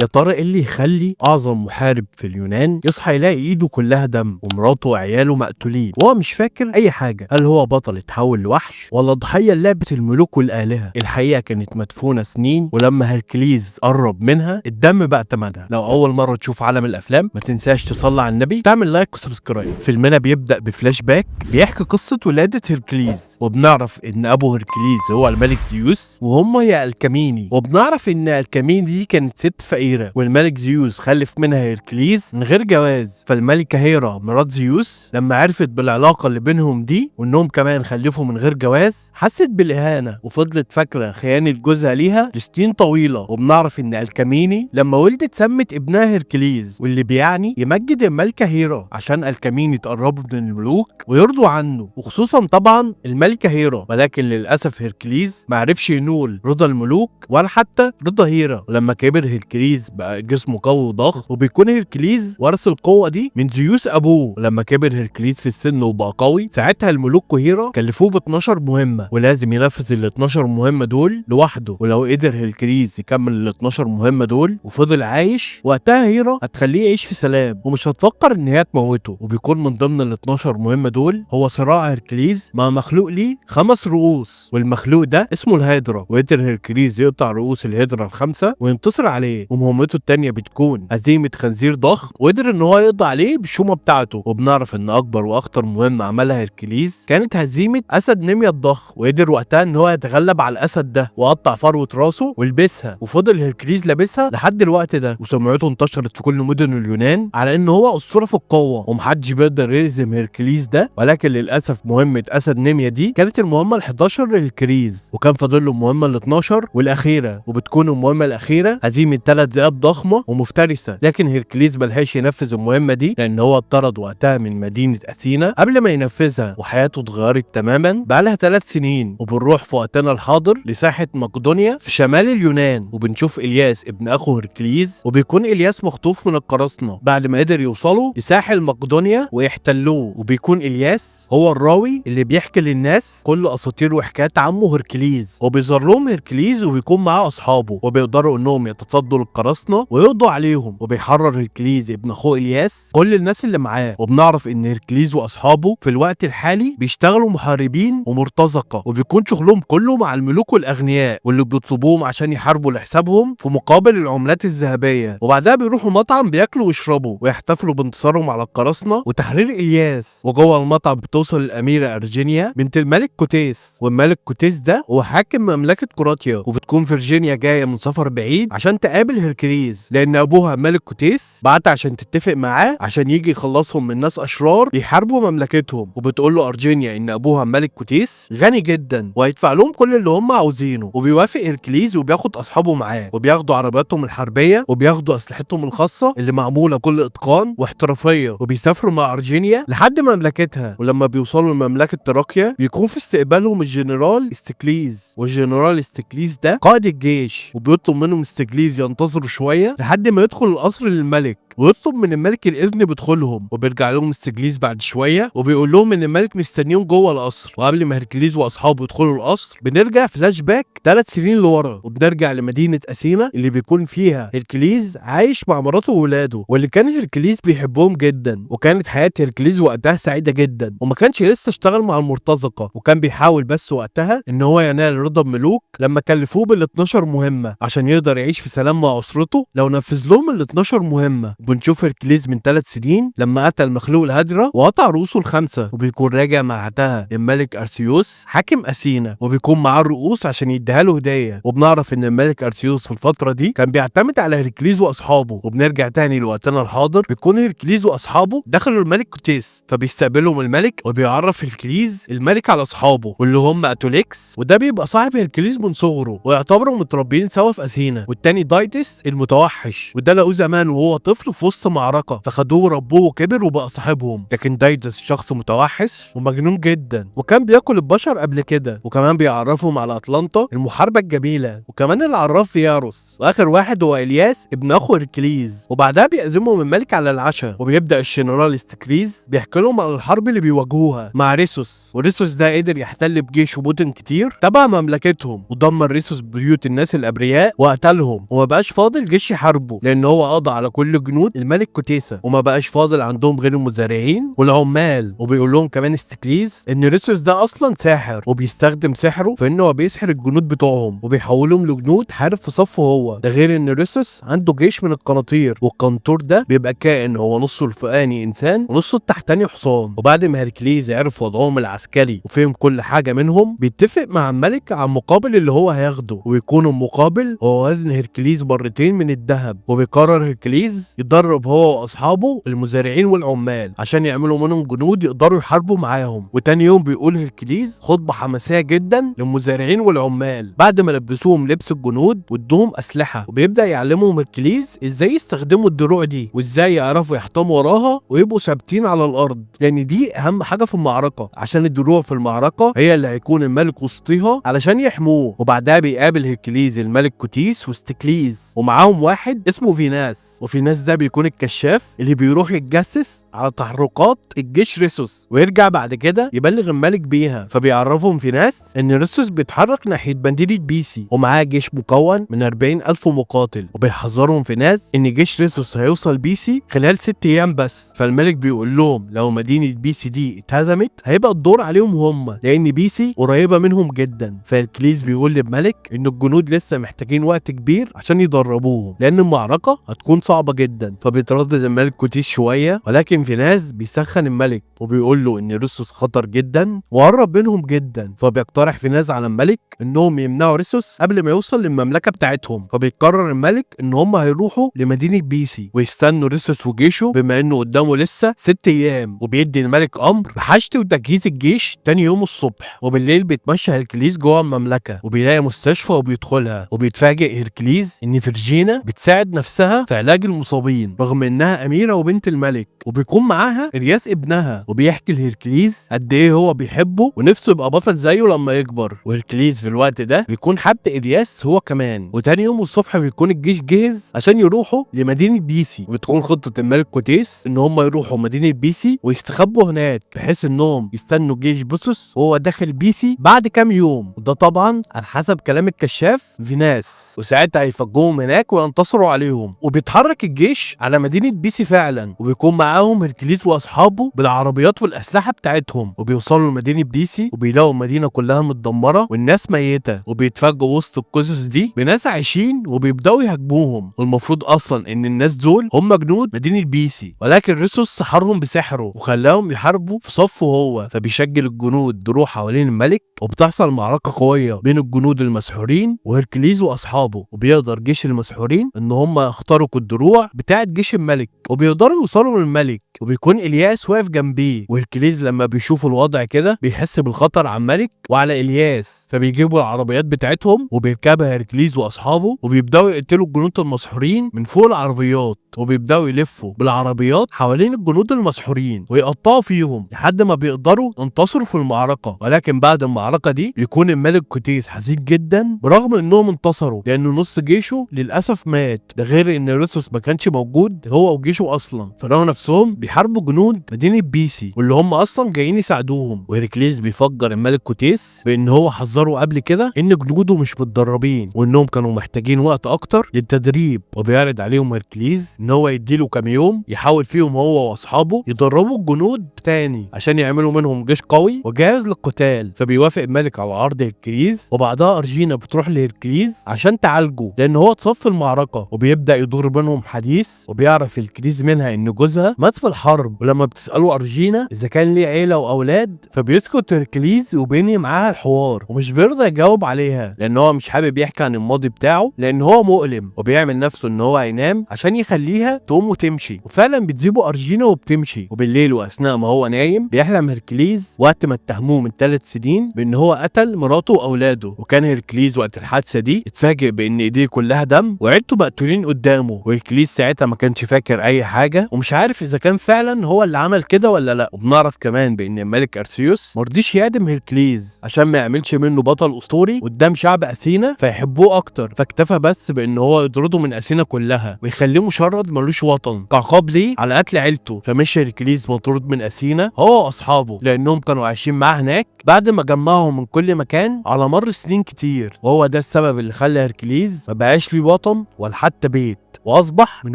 يا ترى ايه اللي يخلي اعظم محارب في اليونان يصحى يلاقي ايده كلها دم ومراته وعياله مقتولين وهو مش فاكر اي حاجة؟ هل هو بطل اتحول لوحش ولا ضحية لعبه الملوك والالهة؟ الحقيقة كانت مدفونة سنين، ولما هركليز قرب منها الدم بقى تمنها. لو اول مرة تشوف عالم الافلام ما تنساش تصلي على النبي، تعمل like و subscribe. فيلمنا بيبدا بفلاش باك بيحكي قصة ولاده هركليز، وبنعرف ان ابو هركليز هو الملك زيوس وهم هي الكاميني، وبنعرف ان الكاميني دي كانت ست فقيرة والملك زيوس خلف منها هركليز من غير جواز. فالملكة هيرا مرات زيوس لما عرفت بالعلاقة اللي بينهم دي وانهم كمان خلفوا من غير جواز حست بالإهانة وفضلت فاكرة خيانة جوزها ليها لسنين طويلة. وبنعرف ان الكاميني لما ولدت سمت ابنها هركليز، واللي بيعني يمجد الملكة هيرا عشان الكاميني تقربوا من الملوك ويرضوا عنه، وخصوصا طبعا الملكة هيرا. ولكن للأسف هركليز معرفش ينول رضا الملوك ولا حتى رضا هيرا. ولما كبر هركليز بقى جسمه قوي وضخم، وبيكون هركليز ورث القوة دي من زيوس ابوه. لما كبر هركليز في السن وبقى قوي ساعتها الملوك وهيرا كلفوه ب 12 مهمة، ولازم ينفذ ال 12 مهمة دول لوحده. ولو قدر هركليز يكمل ال 12 مهمة دول وفضل عايش وقتها هيرا هتخليه يعيش في سلام ومش هتفكر ان هي تموته. وبيكون من ضمن ال 12 مهمة دول هو صراع هركليز مع مخلوق ليه 5 رؤوس، والمخلوق ده اسمه الهيدرا. وقدر هركليز يقطع رؤوس الهيدرا الخمسة وينتصر عليه. ومهمته التانية بتكون هزيمة خنزير ضخم، وقدر ان هو يقضي عليه بالشومة بتاعته. وبنعرف ان اكبر واخطر مهمة عملها هركليز كانت هزيمة اسد نيميا الضخم، وقدر وقتها ان هو يتغلب على الاسد ده وقطع فروة راسه ولبسها، وفضل هركليز لابسها لحد الوقت ده. وسمعته انتشرت في كل مدن اليونان على ان هو اسطورة في القوة ومحدش بيقدر يهزم هركليز ده. ولكن للاسف مهمة اسد نيميا دي كانت المهمة ال11 لهركليز، وكان فاضل له المهمة ال12 والاخيرة، وبتكون المهمة الاخيرة هزيمة 3 ذئاب ضخمة ومفترسه. لكن هركليز ملحقش ينفذ المهمة دي لان هو اتطرد وقتها من مدينة اثينا قبل ما ينفذها، وحياته اتغيرت تماما بقالها 3 سنين. وبنروح في وقتنا الحاضر لساحه مقدونيا في شمال اليونان، وبنشوف الياس ابن اخو هركليز، وبيكون الياس مخطوف من القراصنة بعد ما قدر يوصلوا لساحل مقدونيا ويحتلوه. وبيكون الياس هو الراوي اللي بيحكي للناس كل اساطير وحكايات عمه هركليز، وبيظهر لهم هركليز وبيكون معاه اصحابه، وبيقدروا انهم يتصدوا للقراصنه ويقضوا عليهم. وبيحرر هركليز ابن اخوه الياس كل الناس اللي معاه. وبنعرف ان هركليز واصحابه في الوقت الحالي بيشتغلوا محاربين ومرتزقه، وبيكون شغلهم كله مع الملوك والاغنياء واللي بيطلبوهم عشان يحاربوا لحسابهم في مقابل العملات الذهبية. وبعدها بيروحوا مطعم بياكلوا ويشربوا ويحتفلوا بانتصارهم على القراصنة وتحرير الياس. وجوه المطعم بتوصل الاميرة ارجينيا بنت الملك كوتيس، والملك كوتيس ده هو حاكم مملكة كرواتيا. وبتكون فيرجينيا جاية من سفر بعيد عشان تقابل هركليز، لان ابوها ملك كوتيس بعت عشان تتفق معاه عشان يجي يخلصهم من ناس اشرار بيحاربوا مملكتهم. وبتقول له ارجينيا ان ابوها ملك كوتيس غني جدا وهيدفع لهم كل اللي هم عاوزينه. وبيوافق هركليز وبياخد اصحابه معاه، وبياخدوا عربياتهم الحربية وبياخدوا اسلحتهم الخاصة اللي معمولة بكل اتقان واحترافيه، وبيسافروا مع ارجينيا لحد مملكتها. ولما بيوصلوا لمملكه تراكيا بيكون في استقبالهم الجنرال استكليز، والجنرال استكليز ده قائد الجيش، وبيطلب منهم استكليز ينتظروا شوية لحد ما يدخل القصر للملك، ويطلب من الملك الاذن بدخولهم. وبيرجع لهم استجليز بعد شوية وبيقول لهم ان الملك مستنيهم جوه القصر. وقبل ما هركليز واصحابه يدخلوا القصر بنرجع فلاش باك 3 سنين لورا، وبنرجع لمدينة اثينا اللي بيكون فيها هركليز عايش مع مراته وولاده، واللي كان هركليز بيحبهم جدا. وكانت حياة هركليز وقتها سعيدة جدا، وما كانش لسه اشتغل مع المرتزقة، وكان بيحاول بس وقتها ان هو ينال رضا الملوك لما كلفوه بال 12 مهمة عشان يقدر يعيش في سلام مع اسرته لو نفذ لهم ال 12 مهمة. بنشوف هركليز من 3 سنين لما قتل مخلوق الهدرة وقطع رؤوسه ال5، وبيكون راجع بعدها للملك ارسيوس حاكم اثينا، وبيكون معاه الرؤوس عشان يديها له هديه. وبنعرف ان الملك ارسيوس في الفترة دي كان بيعتمد على هركليز واصحابه. وبنرجع تاني لوقتنا الحاضر، بيكون هركليز واصحابه دخلوا الملك كوتيس، فبيستقبلهم الملك وبيعرف هركليز الملك على اصحابه واللي هم اتوليكس، وده بيبقى صاحب هركليز من صغره ويعتبروا متربيين سوا في اثينا، والتاني دايتس المتوحش، وده لقوه زمان وهو طفل في وسط معركة، فخدوه وربوه وكبر وبقى صاحبهم. لكن دايدس شخص متوحش ومجنون جدا، وكان بياكل البشر قبل كده. وكمان بيعرفهم على اطلانتا المحاربة الجميلة، وكمان العراف فياروس، واخر واحد هو الياس ابن اخو هيركليز. وبعدها بيعزمهم الملك على العشاء، وبيبدا الجنرال استكليز بيحكي لهم على الحرب اللي بيواجهوها مع ريسوس. وريسوس ده قدر يحتل بجيشه مدن كتير تبع مملكتهم، ودمر ريسوس بيوت الناس الابرياء وقتلهم، وما بقاش فاضل جيش يحاربه لان هو قضى على كل جنود الملك كوتيسا، وما بقاش فاضل عندهم غير المزارعين والعمال. وبيقول لهم كمان استكليز ان ريسوس ده اصلا ساحر، وبيستخدم سحره في انه بيسحر الجنود بتوعهم وبيحولهم لجنود حارب في صفة هو. ده غير ان ريسوس عنده جيش من القناطير، والقنطور ده بيبقى كائن هو نصه الفوقاني انسان ونصه التحتاني حصان. وبعد ما هيركليز عرف وضعهم العسكري وفهم كل حاجة منهم، بيتفق مع الملك على المقابل اللي هو هياخده، ويكون المقابل هو وزن هيركليز مرتين من الذهب. وبيقرر هيركليز يدرب هو واصحابه المزارعين والعمال عشان يعملوا منهم جنود يقدروا يحاربوا معاهم. وتاني يوم بيقول هيركليز خطبه حماسية جدا للمزارعين والعمال بعد ما لبسوهم لبس الجنود وادوهم اسلحة، وبيبدا يعلمهم هيركليز ازاي يستخدموا الدروع دي وازاي يعرفوا يحطموا وراها ويبقوا ثابتين على الارض، لان دي اهم حاجة في المعركة، عشان الدروع في المعركة هي اللي هيكون الملك وسطيها علشان يحموه. وبعدها بيقابل هيركليز الملك كوتيس واستكليز، ومعاهم واحد اسمه فيناس. وفيناس ده بيكون الكشاف اللي بيروح يتجسس على تحركات الجيش ريسوس، ويرجع بعد كده يبلغ الملك بيها. فبيعرفهم فيناس ان ريسوس بيتحرك ناحية مدينة بيسي ومعاه جيش مكون من 40,000 مقاتل، وبيحذرهم فيناس ان جيش ريسوس هيوصل بيسي خلال 6 ايام بس. فالملك بيقول لهم لو مدينة بيسي دي اتهزمت هيبقى الدور عليهم هم، لان بيسي قريبه منهم جدا. فهيركليز بيقول للملك ان الجنود لسه محتاجين وقت كبير عشان يدربوهم لان المعركة هتكون صعبة جدا. فبيتردد الملك كوتيس شوية، ولكن فيناس بيسخن الملك وبيقول له ان ريسوس خطر جدا وقرب منهم جدا. فبيقترح فيناس على الملك انهم يمنعوا ريسوس قبل ما يوصل للمملكة بتاعتهم. فبيقرر الملك ان هم هيروحوا لمدينة بيسي ويستنوا ريسوس وجيشه بما انه قدامه لسه 6 ايام. وبيدي الملك امر بحشد وتجهيز الجيش تاني يوم الصبح. وبالليل بيتمشى هيركليز جوه المملكة وبيلاقي مستشفى وبيدخلها، وبيتفاجئ هيركليز ان فيرجينا بتساعد نفسها في علاج المصابين رغم انها اميره وبنت الملك، وبيكون معاها ارياس ابنها. وبيحكي لهيركليز قد ايه هو بيحبه ونفسه يبقى بطل زيه لما يكبر. وهيركليز في الوقت ده بيكون حب ارياس هو كمان. وتاني يوم الصبح بيكون الجيش جهز عشان يروحوا لمدينة بيسي، وبتكون خطه الملك كوتيس ان هم يروحوا مدينة بيسي ويستخبوا هناك بحيث انهم يستنوا جيش بوسوس وهو داخل بيسي بعد كام يوم، وده طبعا على حسب كلام الكشاف فيناس. وساعتها هيفاجئوهم هناك وينتصروا عليهم. وبيتحرك الجيش على مدينة بيسي فعلا، وبيكون معاهم هيركليز واصحابه بالعربيات والاسلحة بتاعتهم. وبيوصلوا لمدينة بيسي وبيلاقوا المدينة كلها متدمره والناس ميته، وبيتفاجئوا وسط القصص دي بناس عايشين وبيبداوا يهاجموهم. والمفروض اصلا ان الناس دول هم جنود مدينة بيسي، ولكن ريسوس سحرهم بسحره وخلاهم يحاربوا في صفة هو. فبيشجل الجنود دروع حوالين الملك، وبتحصل معركة قوية بين الجنود المسحورين وهيركليز واصحابه. وبيقدر جيش المسحورين ان هم يخترقوا الدروع بتاعه جيش الملك وبيقدروا يوصلوا للملك، وبيكون الياس واقف جنبيه. وهيركليز لما بيشوف الوضع كده بيحس بالخطر على الملك وعلى الياس، فبيجيبوا العربيات بتاعتهم وبيركبها هيركليز واصحابه وبيبداوا يقتلوا الجنود المسحورين من فوق العربيات، وبيبداوا يلفوا بالعربيات حوالين الجنود المسحورين ويقطعوا فيهم لحد ما بيقدروا ينتصروا في المعركة. ولكن بعد المعركة دي بيكون الملك كوتيس حزين جدا برغم انهم انتصروا، لان نص جيشه للاسف مات، ده غير ان ريسوس ما كانش موجود هو وجيشه اصلا. فلقوا نفسهم بيحاربوا جنود مدينة بيسي واللي هم اصلا جايين يساعدوهم. وهيركليز بيفجر الملك كوتيس بان هو حذره قبل كده ان جنوده مش متدربين وانهم كانوا محتاجين وقت اكتر للتدريب. وبيعرض عليهم هيركليز ان هو يديله كام يوم يحاول فيهم هو واصحابه يدربوا الجنود تاني عشان يعملوا منهم جيش قوي وجاهز للقتال. فبيوافق الملك على عرض هيركليز. وبعدها ارجينا بتروح لهيركليز عشان تعالجه لان هو اتصاب في المعركة، وبيبدا يدور بينهم حديث، وبيعرف هيركليز منها ان جوزها مات في الحرب. ولما بتساله ارجينا اذا كان ليه عيله واولاد فبيسكت هيركليز وبينهي معاها الحوار ومش بيرضى يجاوب عليها لان هو مش حابب يحكي عن الماضي بتاعه لان هو مؤلم. وبيعمل نفسه ان هو هينام عشان يخليها تقوم وتمشي، وفعلا بتسيبه ارجينا وبتمشي. وبالليل واثناء ما هو نايم بيحلم هيركليز وقت ما اتهموه من 3 سنين بان هو قتل مراته واولاده. وكان هيركليز وقت الحادثة دي اتفاجئ بان ايديه كلها دم وعيلته مقتولين قدامه. وهيركليز ساعتها ساعتها ما كانش فاكر اي حاجة ومش عارف اذا كان فعلا هو اللي عمل كده ولا لا. وبنعرف كمان بان الملك ارسيوس مرضيش يعدم هيركليز عشان ما يعملش منه بطل اسطوري قدام شعب اثينا فيحبوه اكتر، فاكتفى بس بان هو يطرده من اثينا كلها ويخليه مشرد ملوش وطن كعقاب ليه على قتل عيلته. فمشي هيركليز مطرود من اثينا هو واصحابه لانهم كانوا عايشين معاه هناك بعد ما جمعهم من كل مكان على مر سنين كتير، وهو ده السبب اللي خلى هيركليز ما بقاش ليه وطن ولا حتى بيت، واصبح من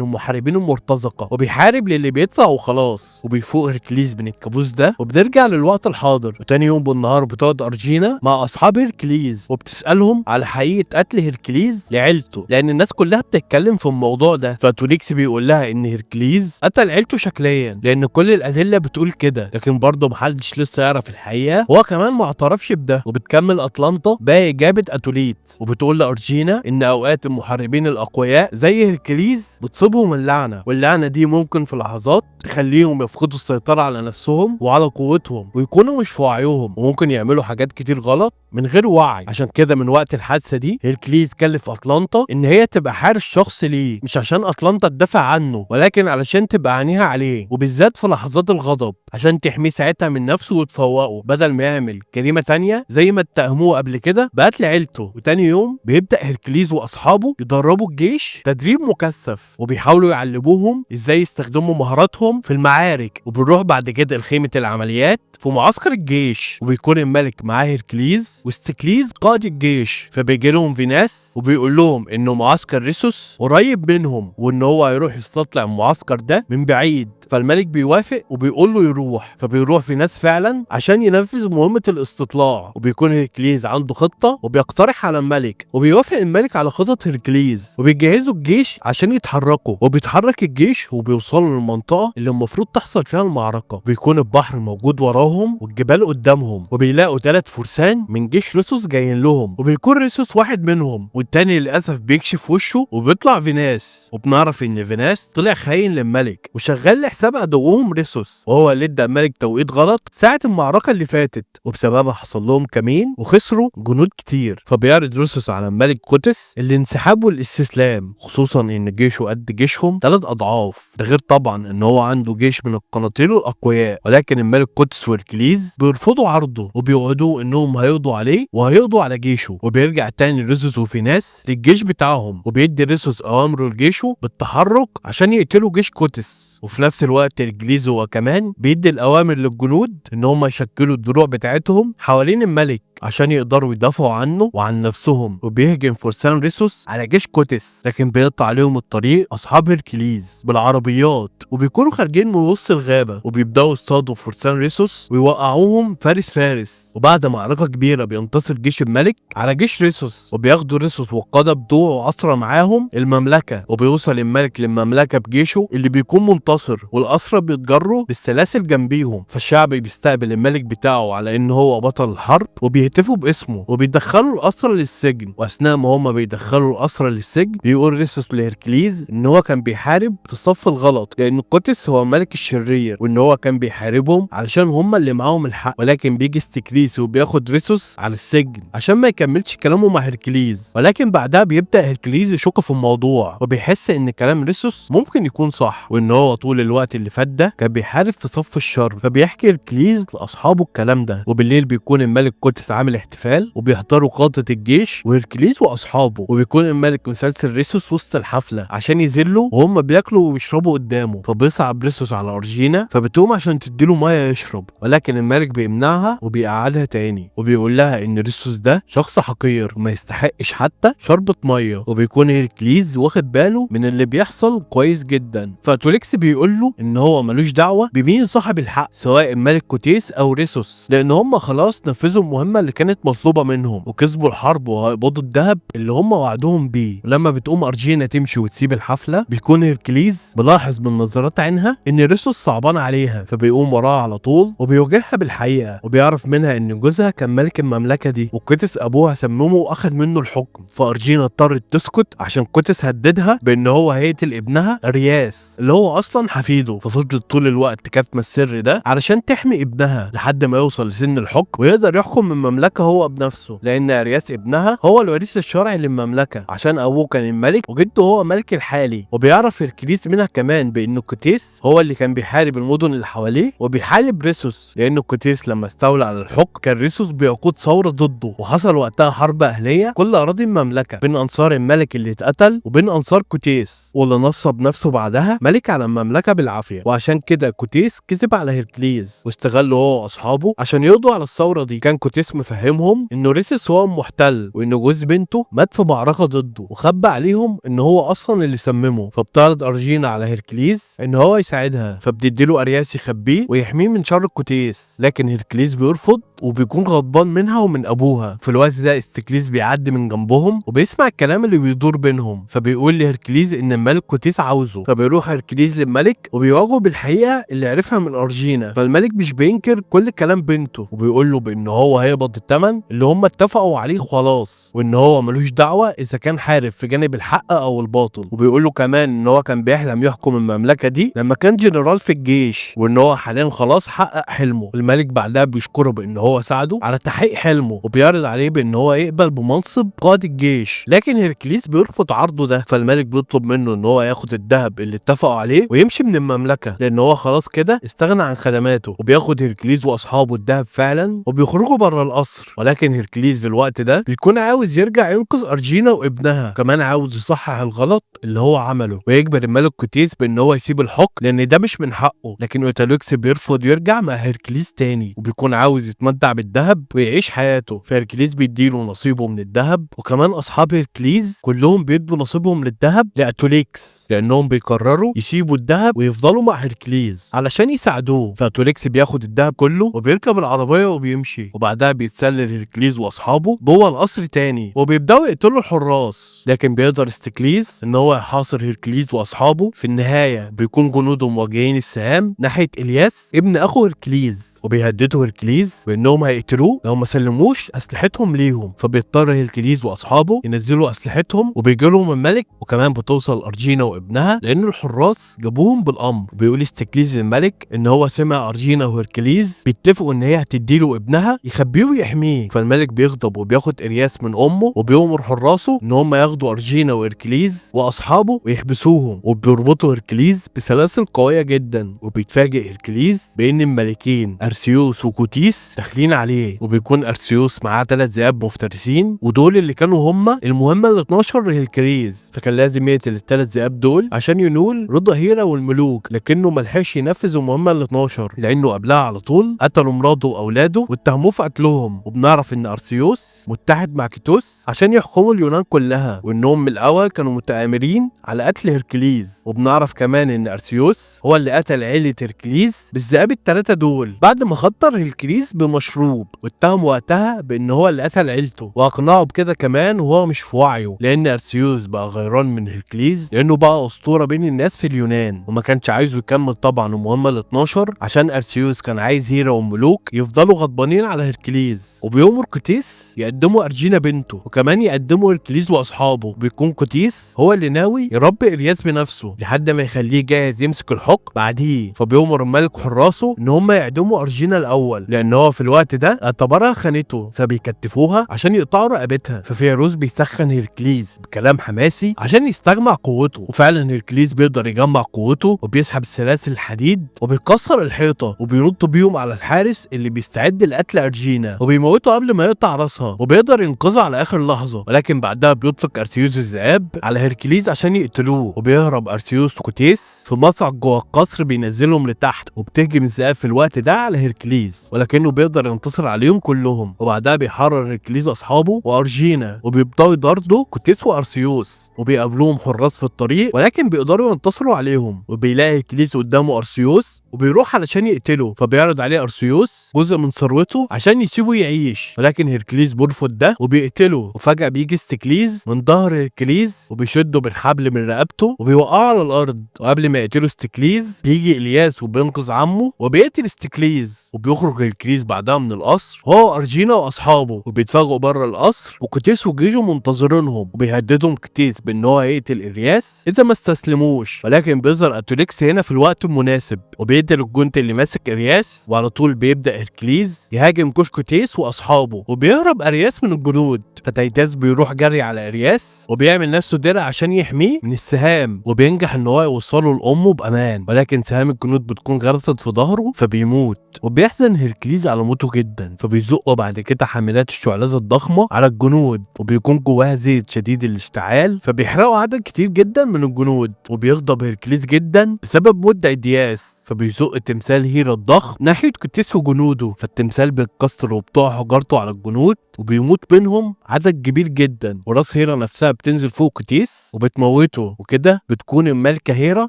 المحاربين المرتزقة وبيحارب للي بيدفع وخلاص. وبيفوق هيركليز من الكابوس ده وبنرجع للوقت الحاضر. وتاني يوم بالنهار بتقعد ارجينا مع اصحاب هيركليز وبتسالهم على حقيقة قتل هيركليز لعيلته لان الناس كلها بتتكلم في الموضوع ده. فتوليكس بيقول لها ان هيركليز قتل عيلته شكليا لان كل الادلة بتقول كده، لكن برضه محدش لسه يعرف الحقيقة وهو كمان ما اعترفش بده. وبتكمل اطلانتا باقي اجابه اتوليت وبتقول لارجينا ان اوقات المحاربين الاقوياء زي هيركليز بتصيبهم اللعنة، واللعنة دي ممكن في لحظات تخليهم يفقدوا السيطرة على نفسهم وعلى قوتهم ويكونوا مش في وعيهم، وممكن يعملوا حاجات كتير غلط من غير وعي. عشان كده من وقت الحادثة دي هيركليز كلف اطلانتا ان هي تبقى حارس شخصي ليه، مش عشان اطلانتا تدافع عنه ولكن علشان تبقى عينيها عليه، وبالذات في لحظات الغضب عشان تحميه ساعتها من نفسه وتفوقه بدل ما يعمل جريمة تانية زي ما اتهموه قبل كده بقتل عيلته. وتاني يوم بيبدا هيركليز واصحابه يدربوا الجيش تدريب مكثف وبيحاولوا يعلموهم ازاي يستخدموا مهاراتهم في المعارك. وبنروح بعد كده لخيمه العمليات في معسكر الجيش، وبيكون الملك معاه هيركليز واستكليز قائد الجيش. فبيجي لهم فيناس وبيقول لهم انه معسكر ريسوس قريب منهم وان هو هيروح يستطلع المعسكر ده من بعيد، فالملك بيوافق وبيقول له يروح. فبيروح فيناس فعلا عشان ينفذ مهمة الاستطلاع، وبيكون هيركليز عنده خطة وبيقترح على الملك، وبيوافق الملك على خطط هيركليز وبيجهزوا الجيش عشان يتحركوا. وبيتحرك الجيش وبيوصلوا للمنطقة اللي المفروض تحصل فيها المعركة، بيكون البحر موجود وراهم والجبال قدامهم، وبيلاقوا 3 فرسان من جيش ريسوس جايين لهم، وبيكون ريسوس واحد منهم والتاني للاسف بيكشف وشه وبيطلع فيناس. وبنعرف ان فيناس طلع خاين للملك وشغال لحساب عدوهم ريسوس، وهو اللي ادى الملك توقيت غلط ساعة المعركة اللي فاتت وبسببها حصل لهم كمين وخسروا جنود كتير. فبيعرض ريسوس على الملك كوتس الانسحاب والاستسلام، خصوصا ان جيشه قد جيشهم 3 اضعاف، ده غير طبعا ان هو عنده جيش من القناطير الاقوياء. ولكن الملك كوتس وهيركليز بيرفضوا عرضه وبيوعدوه انهم هيقضوا عليه وهيقضوا على جيشه. وبيرجع تاني ريسوس وفيناس للجيش بتاعهم، وبيدي ريسوس اوامره لجيشه بالتحرك عشان يقتلوا جيش كوتس. وفي نفس الوقت هيركليز هو كمان بيدي الاوامر للجنود ان هم يشكلوا الدروع بتاعتهم حوالين الملك عشان يقدروا يدافعوا عنه وعن نفسهم. وبيهجم فرسان ريسوس على جيش كوتس، لكن بيقطع عليهم الطريق اصحاب هيركليز بالعربيات، وبيكونوا خارجين من وسط الغابة وبيبداوا يصطادوا فرسان ريسوس ويوقعوهم فارس فارس. وبعد معركة كبيرة بينتصر جيش الملك على جيش ريسوس، وبياخدوا ريسوس والقادة بتوعه اسرى معاهم المملكة. وبيوصل الملك للمملكة بجيشه اللي بيكون منتصر، والاسرى بيتجروا بالسلاسل جنبيهم. فالشعب بيستقبل الملك بتاعه على ان هو بطل الحرب وبيهتفوا باسمه وبيدخلوا الاسرى للسجن. واثناء ما هم بيدخلوا الاسرى للسجن بيقول ريسوس لهيركليز ان هو كان بيحارب في الصف الغلط، لان كوتس هو الملك الشرير وان هو كان بيحاربهم علشان هم اللي معاهم الحق. ولكن بيجي استكليس وبياخد ريسوس على السجن عشان ما يكملش كلامه مع هيركليز. ولكن بعدها بيبدا هيركليز يشك في الموضوع وبيحس ان كلام ريسوس ممكن يكون صح، وان هو طول الوقت اللي فات ده كان بيحارب في صف الشر. فبيحكي هيركليز لاصحابه الكلام ده. وبالليل بيكون الملك كوتس عامل احتفال وبيحضروا قادة الجيش وهيركليز واصحابه، وبيكون الملك مسلسل ريسوس وسط الحفلة عشان يذله وهم بياكلوا وبيشربوا قدامه. فبيصعب ريسوس على ارجينا فبتقوم عشان تديله مية يشرب، ولكن الملك بيمنعها وبيقعدها تاني وبيقول لها ان ريسوس ده شخص حقير وما يستحقش حتى شربة مية. وبيكون هيركليز واخد باله من اللي بيحصل كويس جدا. فتوليكس بيقول له ان هو ملوش دعوه بمين صاحب الحق سواء الملك كوتيس او ريسوس، لان هم خلاص نفذوا المهمة اللي كانت مطلوبه منهم وكسبوا الحرب وهيقبضوا الذهب اللي هم وعدوهم بيه. ولما بتقوم ارجينا تمشي وتسيب الحفلة بيكون هيركليز ملاحظ من نظرات عينها منها ان ريسوس صعبان عليها، فبيقوم وراها على طول وبيواجهها بالحقيقة، وبيعرف منها ان جوزها كان ملك المملكة دي وكوتس ابوها سممه واخد منه الحكم. فارجينا اضطرت تسكت عشان كوتس هددها بان هو هيقتل ابنها ارياس اللي هو اصلا حفيده، ففضلت طول الوقت كاتمه السر ده علشان تحمي ابنها لحد ما يوصل لسن الحكم ويقدر يحكم من المملكة هو بنفسه، لان ارياس ابنها هو الوريث الشرعي للمملكة عشان ابوه كان الملك وجده هو ملك الحالي. وبيعرف هيركليس منها كمان بان كوتيس هو اللي كان بيحارب المدن اللي حواليه وبيحارب ريسوس، لان كوتيس لما استولى على الحكم كان ريسوس بيقود ثورة ضده، وحصل وقتها حرب اهليه كل اراضي المملكة بين انصار الملك اللي اتقتل وبين انصار كوتيس، واللي نصب نفسه بعدها ملك على المملكة بالعافية. وعشان كده كوتيس كذب على هيركليز واستغله هو واصحابه عشان يقضوا على الثورة دي. كان كوتيس مفهمهم انه ريسوس هو المحتل وان جوز بنته مات في معركة ضده، وخبى عليهم ان هو اصلا اللي سممه. فبتعرض ارجينا على هيركليز ان هو يساعدها، فبتديله ارياس يخبيه ويحميه من شر كوتيس، لكن هيركليز بيرفض وبيكون غضبان منها ومن ابوها. في الوقت ده استكليس بيعدي من جنبهم وبيسمع الكلام اللي بيدور بينهم، فبيقول لهيركليز ان الملك كوتيس عاوزه. فبيروح هيركليز للملك وبيواجهه بالحقيقة اللي عرفها من ارجينا، فالملك مش بينكر كل كلام بنته وبيقول له بان هو هيقبض الثمن اللي هم اتفقوا عليه خلاص، وان هو ملوش دعوه اذا كان حارب في جانب الحق او الباطل. وبيقول له كمان ان هو كان بيحلم يحكم المملكة دي لما كان جنرال في الجيش، وان هو حاليا خلاص حقق حلمه. الملك بعدها بيشكره بان هو ساعده على تحقيق حلمه، وبيعرض عليه بان هو يقبل بمنصب قائد الجيش، لكن هيركليس بيرفض عرضه ده. فالملك بيطلب منه ان هو ياخد الذهب اللي اتفقوا عليه ويمشي من المملكة، لان هو خلاص كده استغنى عن خدماته. وبياخد هيركليز واصحابه الذهب فعلا وبيخرجوا بره القصر، ولكن هيركليز في الوقت ده بيكون عاوز يرجع ينقذ ارجينا وابنها، كمان عاوز يصحح الغلط اللي هو عمله ويجبر الملك كوتيس بان هو يسيب الحكم لان ده مش من حقه. لكن اوتالوكس بيرفض يرجع مع هيركليس تاني، وبيكون عاوز يتمتع بالذهب ويعيش حياته. فهيركليس بيديله نصيبه من الذهب، وكمان اصحاب هيركليز كلهم بيدوا نصيبهم للذهب لاتوليكس، لانهم بيقرروا يسيبوا الذهب ويفضلوا مع هيركليز علشان يساعدوه. فاتوليكس بياخد الذهب كله وبيركب العربية وبيمشي، وبعدها بيتسلل هيركليز واصحابه جوه القصر تاني وبيبداوا يقتلوا الحراس، لكن بيقدر استكليز ان هو يحاصر هيركليز واصحابه. في النهاية بيكون جنوده موجهين السهام ناحية الياس ابن اخو هيركليز، وبيهددوا هيركليز بانهم هيقتلوه لو ما سلموش اسلحتهم ليهم. فبيضطر هيركليز واصحابه ينزلوا اسلحتهم وبيجي لهم الملك، وكمان بتوصل ارجينا وابنها لان الحراس جابوهم بالامر. بيقول استكليز للملك ان هو سمع ارجينا وهيركليز بيتفقوا ان هي هتديله ابنها يخبيه ويحميه. فالملك بيغضب وبياخد ارياس من امه وبيؤمر حراسة ان هم ياخدوا ارجينا وهيركليز واصحابه ويحبسوهم، وبيربطوا هيركليز بسلاسل قوية جدا. وبيتفاجئ هيركليز بان الملكين ارسيوس وكوتيس داخلين عليه، وبيكون ارسيوس معاه 3 ذئاب مفترسين، ودول اللي كانوا هم المهمة ال 12 لهيركليز، فكان لازم يقتل ال3 ذئاب دول عشان ينول رضا هيرا والملوك. لكنه ملحقش ينفذ المهمة ال 12 لانه قبلها على طول قتلوا مراته واولاده واتهموه في قتلهم. وبنعرف ان ارسيوس متحد مع كيتوس عشان يحكموا اليونان كلها، وانهم من الاول كانوا متآمرين على قتل هيركليز. وبنعرف كمان ان ارسيوس هو اللي قتل عيله هيركليز بالذئاب ال3 دول بعد ما خطر هيركليز بمشروب، واتهم وقتها بان هو اللي قتل عيلته واقنعه بكده كمان وهو مش في وعيه، لان ارسيوس بقى غيران من هيركليز لانه بقى اسطورة بين الناس في اليونان، وما كانش عايزه يكمل طبعا المهمة ال 12 عشان ارسيوس كان عايز هيرا والملوك يفضلوا غضبانين على هيركليز. وبيأمر كوتيس يقدموا ارجينا بنته، وكمان يقدموا هيركليز واصحابه. بيكون كوتيس هو اللي ناوي يربي ارياس بنفسه لحد ما يخليه جاهز يمسك الحكم بعديه. فبيأمر الملك حراسة ان هم يعدموا ارجينا الاول، لان هو في الوقت ده اعتبرها خانته، فبيكتفوها عشان يقطعوا رقبتها. ففيروز بيسخن هيركليز بكلام حماسي عشان يستجمع قوته، وفعلا هيركليز بيقدر يجمع قوته وبيسحب السلاسل الحديد وبيكسر الحيطة وبينط بيهم على الحارس اللي بيستعد لقتل ارجينا وبيموته قبل ما يقطع راسها، وبيقدر ينقذها على اخر لحظة. ولكن بعدها بيطلق ارسيوس الذئاب على هيركليز عشان يقتلوه، وبيهرب ارسيوس وكوتيس في مصعد جوه القصر بينزلهم لتحت، وبتهجم الذئاب في الوقت ده على هيركليز ولكنه بيقدر ينتصر عليهم كلهم. وبعدها بيحرر هيركليز اصحابه وارجينا، وبيبداوا يطاردوا كوتيس وارسيوس، وبيقابلوهم حراس في الطريق ولكن بيقدروا ينتصروا عليهم. وبيلاقي هيركليز قدامه ارسيوس وبيروح علشان يقتله، فبيعرض عليه ارسيوس جزء من ثروته عشان يسيبه يعيش، ولكن هيركليز بيرفض ده وبيقتله. وفجأة بيجي استكليز من ظهر هيركليز وبيشده بالحبل من رقبته وبيوقعه على الارض، وقبل ما يقتله استكليز. بيجي الياس وبينقذ عمه وبيقتل استكليز، وبيخرج هيركليز بعدها من القصر هو وارجينا واصحابه، وبيتفاجئوا بره القصر وكوتيس وجيشه منتظرينهم، وبيهددهم كتيس بان هو هيقتل ارياس اذا ما استسلموش. ولكن بيظهر اتوليكس هنا في الوقت المناسب وبيقتل الجندي اللي ماسك ارياس، وعلى طول بيبدا هيركليز يهاجم جيش كوتيس واصحابه، وبيهرب ارياس من الجنود. فتيتاس بيروح جري على ارياس وبيعمل نفسه درع عشان يحميه من السهام، وبينجح ان هو يوصله لامه بامان، ولكن سهام الجنود بتكون غرست في ظهره فبيموت. وبيحزن هيركليز على موته جدا، فبيزقوا بعد كده حاملات الشعلات الضخمة على الجنود، وبيكون جواها زيت شديد الاشتعال فبيحرقوا عدد كتير جدا من الجنود. وبيغضب هيركليز جدا بسبب موت ايدياس، فبيزق تمثال هيرا الضخم ناحية كتيس وجنوده، فالتمثال بيتكسر وبتقع حجارته على الجنود وبيموت منهم عدد كبير جدا، وراس هيرا نفسها بتنزل فوق كتيس وبتموته. وكده بتكون الملكة هيرا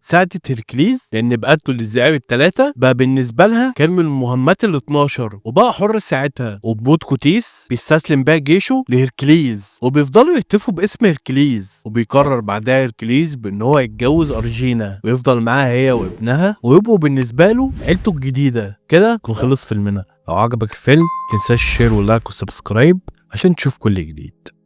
ساعدت هيركليز، لان بقتله للذئاب الثلاثة بقى بالنسبة لها كان من المهمات ال 12 وبقى حر ساعتها. وبموت كوتيس بيستسلم بقى جيشه لهيركليز، وبيفضلوا يهتفوا باسم هيركليز. وبيقرر بعدها هيركليز بان هو يتجوز ارجينا ويفضل معاها هي وابنها، ويبقوا بالنسبة له عيلته الجديدة. كده يكون خلص فيلمنا. لو عجبك الفيلم متنساش ال share وال like وال subscribe عشان تشوف كل جديد.